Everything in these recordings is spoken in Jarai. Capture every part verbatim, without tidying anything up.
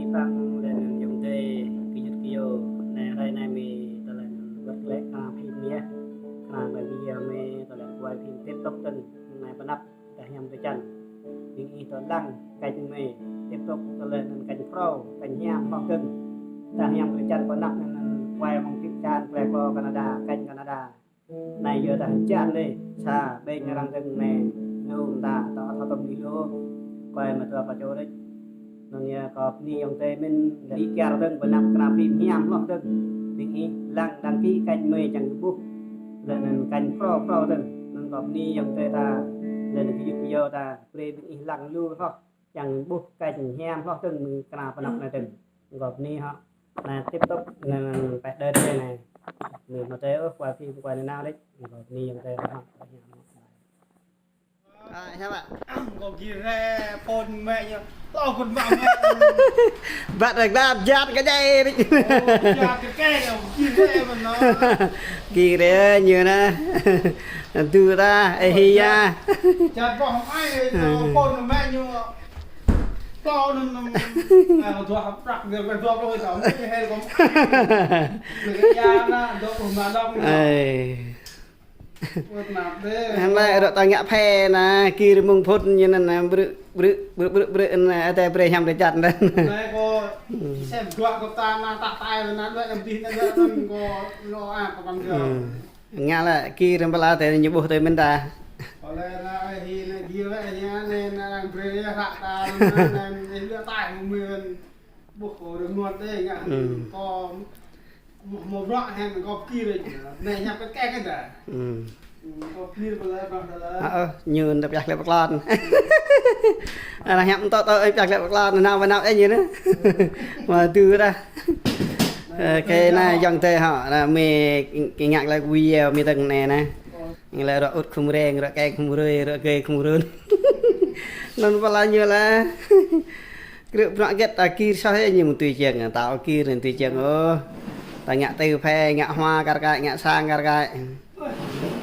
Păng lĕ anŭn ayŏng adơi gơyut gơyâo, anai hrơi anai mơi tơlơi anŭn wơ̆t glaĭ kơnang phim mơi, kơnang glaĭ video mơi tơlơi quay phim tiếp tục tơ̆ng anai pơanăp tah hiam tơčan. Ƀing ih tŏ lăng kênh mơi tiếp tục tơlơi anŭn kênh pro, kênh hiam hloh dơ̆ng. Tah hiam tơčan pơanăp anŭn quay mơ̆ng tip čan plei plo Canada, kênh Canada. Anai yơh tah čan đơi, sa ƀing arăng dơ̆ng anai, num ta tŏ thâo tơm đi lu, quay mă tua pơ čô đôč. Anŭn yơh kâo bơni ayŏng adơi mơ̆n, đi kiar dơ̆ng pơanăp kơnang phim hiam hloh dơ̆ng. Ƀing ih lăng đăng ký kênh mơi čang ƀuh. Lĕ anŭn kênh pro pro dơ̆ng. Anŭn kâo bơni ayŏng adơi ta, lĕ anŭn gơyut gơyâo ta, brơi ƀing ih lăng lu hloh. Čang ƀuh kênh hiam hloh dơ̆ng mơi kơnang pơanăp anai dơ̆ng. Kâo bơni hŏ. Anai tiếp tục anŭn pĕ đơ̆t anai. Mơi mă tơi ôh quay phim quay anai nao đôč. Kâo bơni ayŏng adơi hŏ. À, sao ạ? Có kia rê, phôn mẹ nhá. Lo con mẹ mẹ. Bắt được đạp giặt cái dây đi. Ôi, giặt cái kê này, kia rê mà nó. Kia rê như nè. Từ ta, ê hi ya. Giặt có không ai, nó phôn mẹ nhá. Lo nó, nó, à, con thua hấp rắc, con thua có hơi tao, cái hay con. Cái da nó, đó con mà đông. Ê. Ơ, anai rŏ ta ngă phê anai, kir mơ̆ng phŭn ñu anŭn anai, brư̆, brư̆, brư̆, brư̆, brư̆, anai, adai brơi hiam tơčan anŭn. Anai kâo, sem dua kơ ta anai, tah tai anai, dua em tih anai, dua anŭn kâo, lo, a, kâo păng dua. Ngă lĕ, kir ƀă la tơ ñu ƀuh tơ mơ̆n ta. Kâo lĕ anai, hi anai, kir lĕ, anai, anai, anai, brơi ră ta, anai, anai, anai, dua tai mơ̆n. Ƀuh kâo rơngot đơi ngă. Kâo mơ̆, mơ̆ bruă hĕn kâo pơkir đơi. Anai ñăp kơ kĕ kĕ dah. Kâo pơkir pơlai bruă dah lah. Ơ, ñu nda pơyah klep pơklon. Anai ñăp tŏ tŏ pơyah klep pơklon, nao pơ nao ĕ ñu nă. Mă tŭ dah. Ơ, kơ anai ayŏng adơi hŏ, anai mơi kơ ngă glaĭ video mơi tơ̆ng anai nă. Ngă glaĭ rŏ ŭt khum reng, rŏ keng khum rơi, rŏ gơi khum run. Anŭn pơla ñu lah. Krư̆ bruă hơget ta kir soh yơh ñu mơ̆ng tui čiăng, ta ôh kir anŭn tui čiăng ôh. Ta ngă tơ phê, ngă hua kar kaĭ, ngă sang kar kaĭ.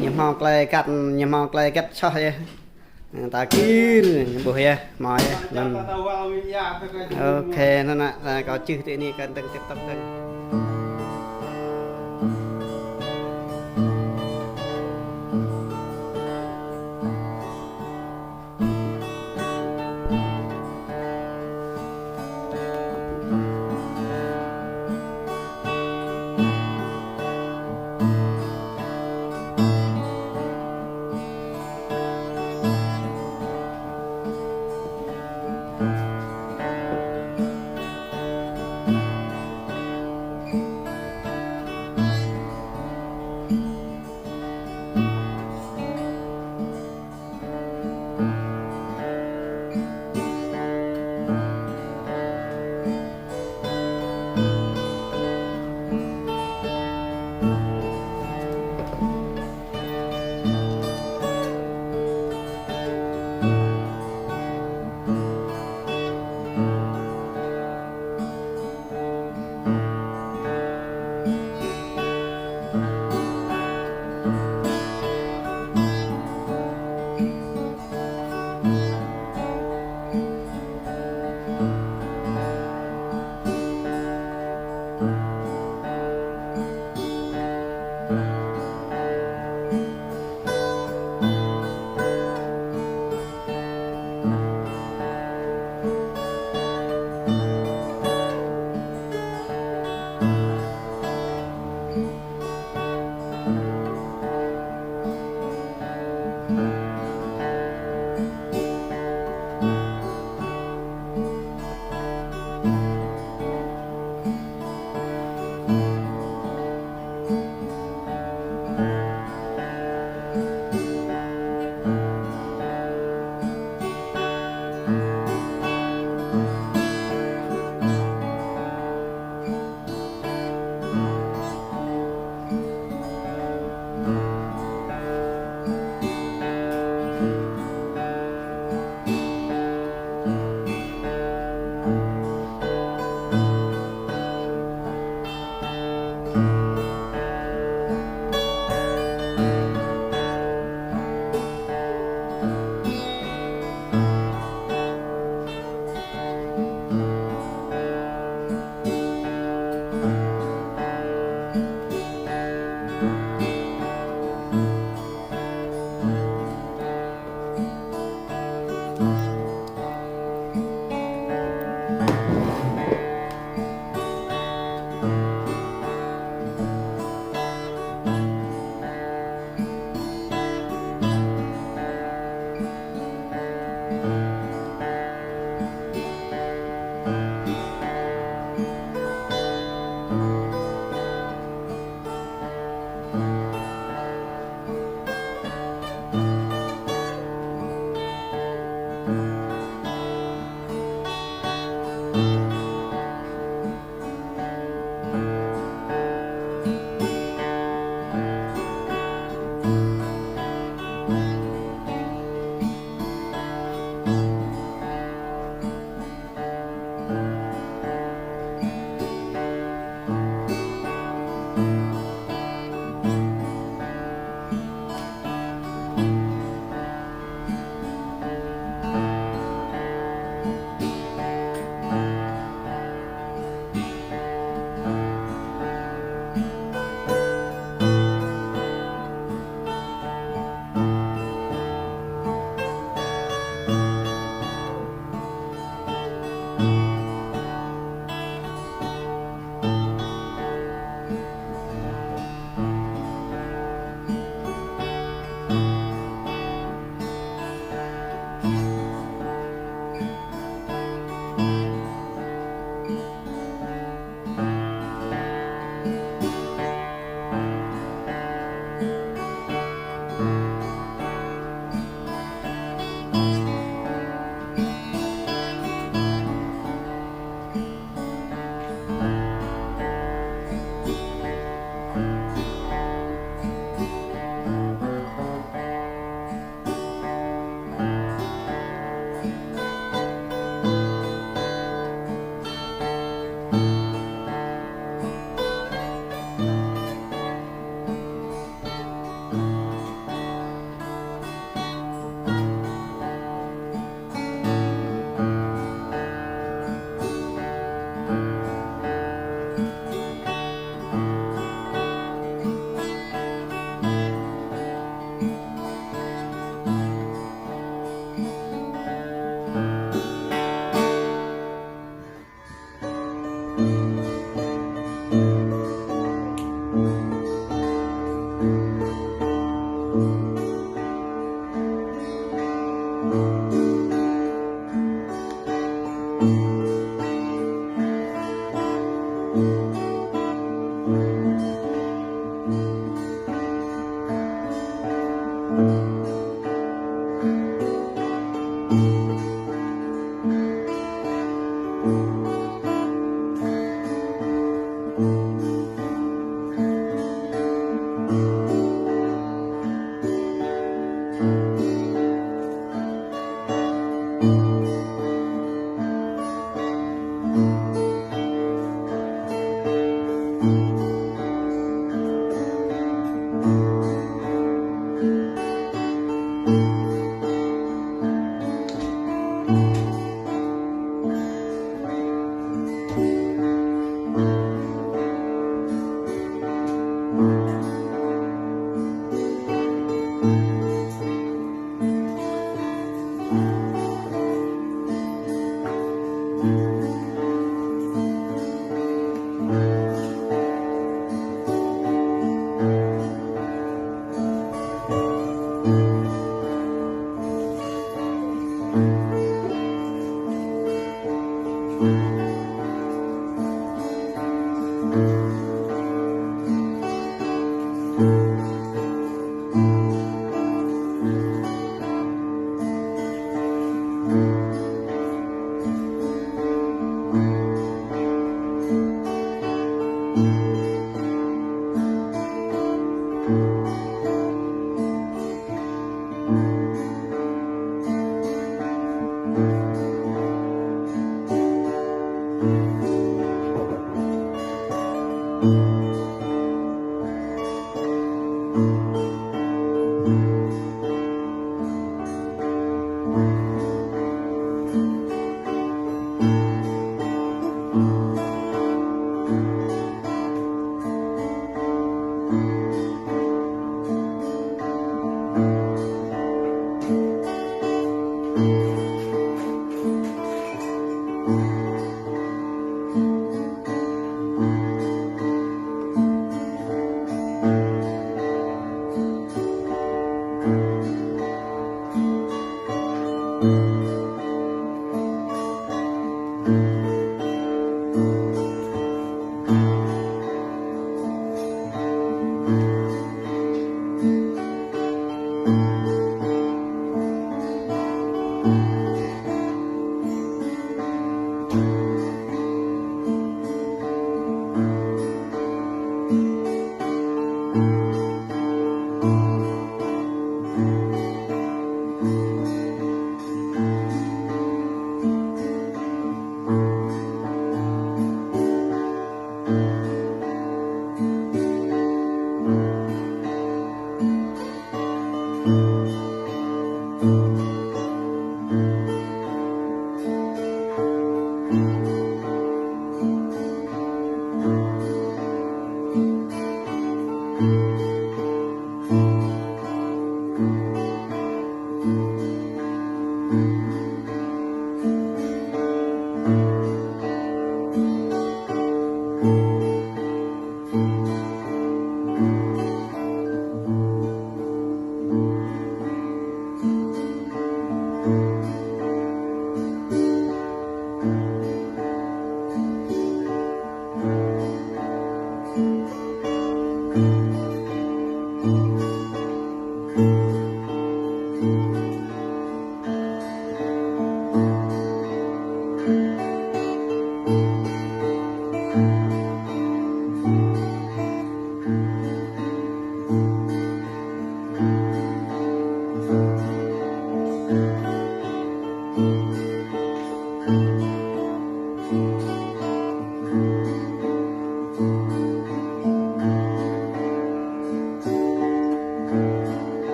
Ñu hmâo tơlơi kăt, ñu hmâo tơlơi hơget soh yơh. Ta kir, ñu ƀuh yơh, hmâo yơh, anŭn. Ok, anŭn nă, ta kâo čih tơ anai kơ tơ̆ng tiếp tục tơ̆ng.